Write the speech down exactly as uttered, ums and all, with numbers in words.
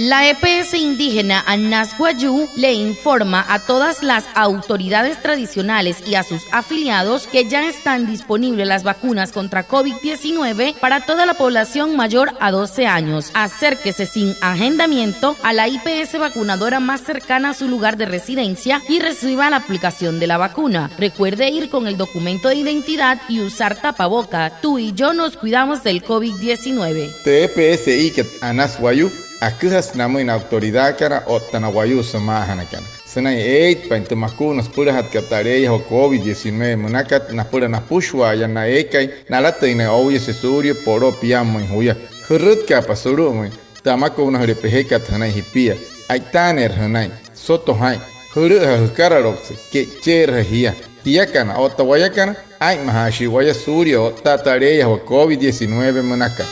La E P S indígena Anas Wayuu le informa a todas las autoridades tradicionales y a sus afiliados que ya están disponibles las vacunas contra covid diecinueve para toda la población mayor a doce años. Acérquese sin agendamiento a la I P S vacunadora más cercana a su lugar de residencia y reciba la aplicación de la vacuna. Recuerde ir con el documento de identidad y usar tapaboca. Tú y yo nos cuidamos del covid diecinueve. Tü E P S-ikat Anas Wayuu, aküjasü namüin na autoridadkana otta na wayuu sümaajanakana sünain eeitpain tü makuuna süpülajatkat tü aleeyajawaa covid diecinueve münakat napüla napüshua'aya na eekai nalatüin naya ouyase suulia poloo piammüin juya. Jürütkaapa sulu'umüin tü amakuunajüle pejekat jünain jipia. A'itaaneerü jünain, soto jaa'in, jülü'üja jükaraloukse, ke'icheerüja jia. Jiakana otta wayakana, aa'inmajaashii waya suulia o'ttaa tü aleeyajawaa covid diecinueve münakat.